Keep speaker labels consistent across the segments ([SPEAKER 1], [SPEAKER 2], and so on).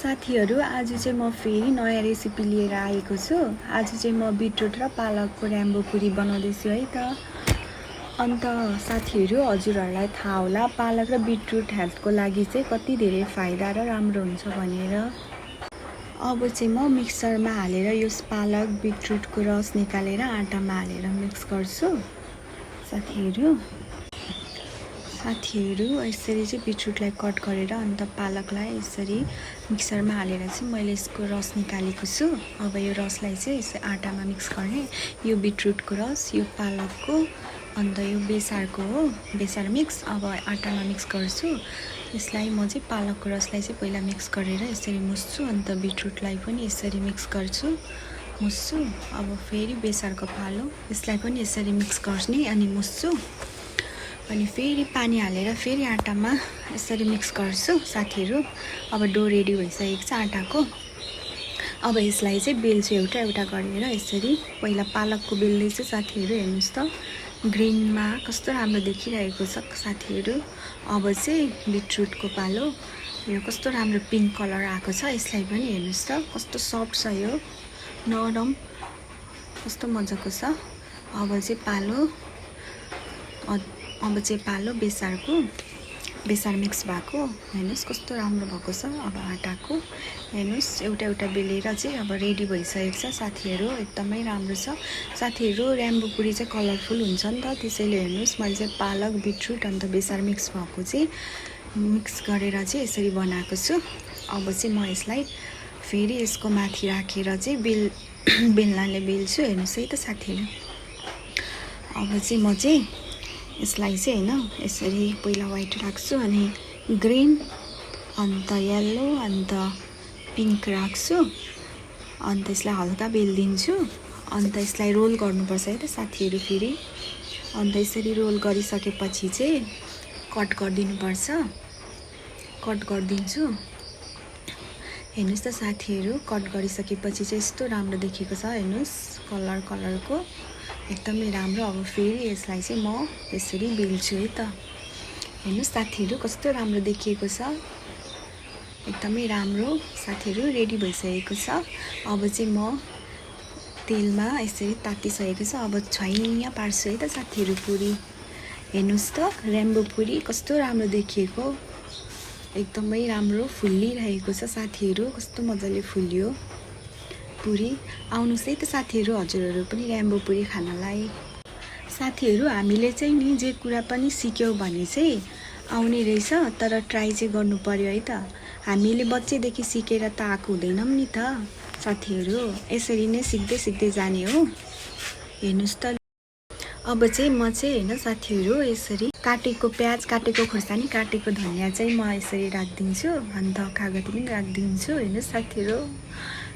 [SPEAKER 1] साथीहरु आज चाहिँ म फेरि नयाँ रेसिपी लिएर आएको छु। आज चाहिँ म बिटरुट र पालकको र्याम्बो पुरी बनाउँदै छु है त। अन्त साथीहरु हजुरहरुलाई थाहा होला पालक र बिटरुट हेल्थको लागि चाहिँ कति धेरै फाइदा र राम्रो हुन्छ भनेर। अब चाहिँ म मिक्सरमा हालेर यो पालक बिटरुटको रस निकालेर आटामा हालेर मिक्स गर्छु। साथीहरु यसरी चाहिँ बिटरुटलाई कट गरेर अन्त पालकलाई यसरी मिक्सरमा हालेर चाहिँ मैले यसको रस निकालेको छु। अब यो रसलाई चाहिँ यसै आटामा मिक्स गर्ने। यो बिटरुटको रस, यो पालकको, अन्त यो बेसारको हो, बेसार मिक्स। अब आटामा मिक्स गर्छु। यसलाई म चाहिँ पालकको रसलाई चाहिँ पहिला मिक्स गरेर यसरी मुस्छु, अन्त बिटरुटलाई पनि यसरी मिक्स गर्छु, मुस्छु। अब फेरि बेसारको पालो, यसलाई पनि यसरी मिक्स गर्ने अनि मुस्छु। अनि फेरि पानी हालेर फेरि आटामा यसरी मिक्स गर्छु साथीहरु। अब डो रेडी भइसकेको छ आटाको। अब यसलाई चाहिँ बेल्छु एउटा एउटा गरेर यसरी। पहिला पालकको बेल्दैछु साथीहरु, हेर्नुस् त ग्रीनमा कस्तो राम्रो देखिरहेको छ साथीहरु। अब चाहिँ बिटरुटको पालो, यो कस्तो राम्रो पिङ्क कलर आएको छ। यसलाई पनि हेर्नुस् त कस्तो सफ्ट छ, यो नरम कस्तो मजाको छ। अब चाहिँ पालो बेसारको, बेसार मिक्स भएको, हेर्नुस् कस्तो राम्रो भएको छ। अब आटाको हेर्नुस् एउटा एउटा बेलेर चाहिँ अब रेडी भइसकेको छ साथीहरु। एकदमै राम्रो छ साथीहरु। र्याम्बो पुरी चाहिँ कलरफुल हुन्छ नि त, त्यसैले हेर्नुस् मैले चाहिँ पालक बिटरुट अन्त बेसार मिक्स भएको चाहिँ मिक्स गरेर चाहिँ यसरी बनाएको छु। अब चाहिँ म यसलाई फेरि यसको माथि राखेर चाहिँ बेलनाले बेल्छु। हेर्नुस् है त साथीहरु। अब चाहिँ म चाहिँ यसलाई चाहिँ हैन यसरी पहिला व्हाइट राख्छु, अनि ग्रीन, अन्त येल्लो, अन्त पिङ्क राख्छु, अन्त यसलाई हल्का बेल्दिन्छु। अन्त यसलाई रोल गर्नुपर्छ है त साथीहरु फेरि। अन्त यसरी रोल गरिसकेपछि चाहिँ कट गरिदिनुपर्छ, कट गरिदिन्छु। हेर्नुस् त साथीहरु, कट गरिसकेपछि चाहिँ यस्तो राम्रो देखेको छ। हेर्नुस् कलरको एकदमै राम्रो। अब फेरि यसलाई चाहिँ म यसरी बेल्छु है त। हेर्नुस् साथीहरु कस्तो राम्रो देखिएको छ, एकदमै राम्रो साथीहरु। रेडी भइसकेको छ। अब चाहिँ म तेलमा यसरी तातिसकेको छ। अब छैया पार्छु है त साथीहरु पुरी। हेर्नुस् त र्याम्बो पुरी कस्तो राम्रो देखिएको, एकदमै राम्रो फुल्लिरहेको छ साथीहरु। कस्तो मजाले फुल्यो पुरी। आउनुस् है त साथीहरु, हजुरहरु पनि र्याम्बो पुरी खानलाई। साथीहरु हामीले चाहिँ नि जे कुरा पनि सिक्यौं भने चाहिँ आउने रहेछ, तर ट्राई चाहिँ गर्नु पर्यो है त। हामीले बच्चैदेखि सिकेर त आएको हुँदैनौं नि त साथीहरु। यसरी नै सिक्दै सिक्दै जाने हो। हेर्नुस् त अब चाहिँ म चाहिँ हैन साथीहरु यसरी काटेको प्याज, काटेको खुर्सानी, काटेको धनिया चाहिँ म यसरी राख्दिन्छु, अन्त कागती पनि राख्दिन्छु। हेर्नुस् साथीहरु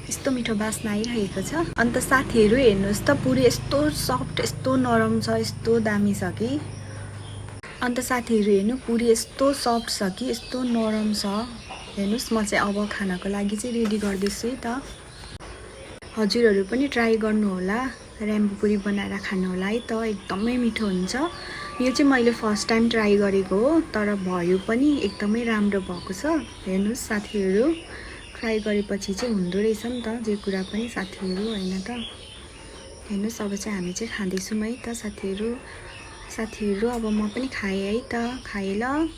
[SPEAKER 1] यस्तो मिठो बास्ना आइरहेको छ। अन्त साथीहरु हेर्नुस् त पुरी यस्तो सफ्ट, यस्तो नरम छ, यस्तो दामी छ कि। अन्त साथीहरु हेर्नु पुरी यस्तो सफ्ट छ कि, यस्तो नरम छ। हेर्नुस् म चाहिँ अब खानको लागि चाहिँ रेडी गर्दैछु है त। हजुरहरु पनि ट्राई गर्नु होला, र्याम्बो पुरी बनाएर खानु होला है त। एकदमै मिठो हुन्छ। यो चाहिँ मैले फर्स्ट टाइम ट्राई गरेको हो, तर भयो पनि एकदमै राम्रो भएको छ। हेर्नुस् साथीहरु ट्राई गरेपछि चाहिँ हुँदो रहेछ नि त जे कुरा पनि साथीहरु, हैन त। हेर्नुस् अब चाहिँ हामी चाहिँ खाँदैछौँ है त साथीहरु। अब म पनि खाएँ है त, खाएँ ल।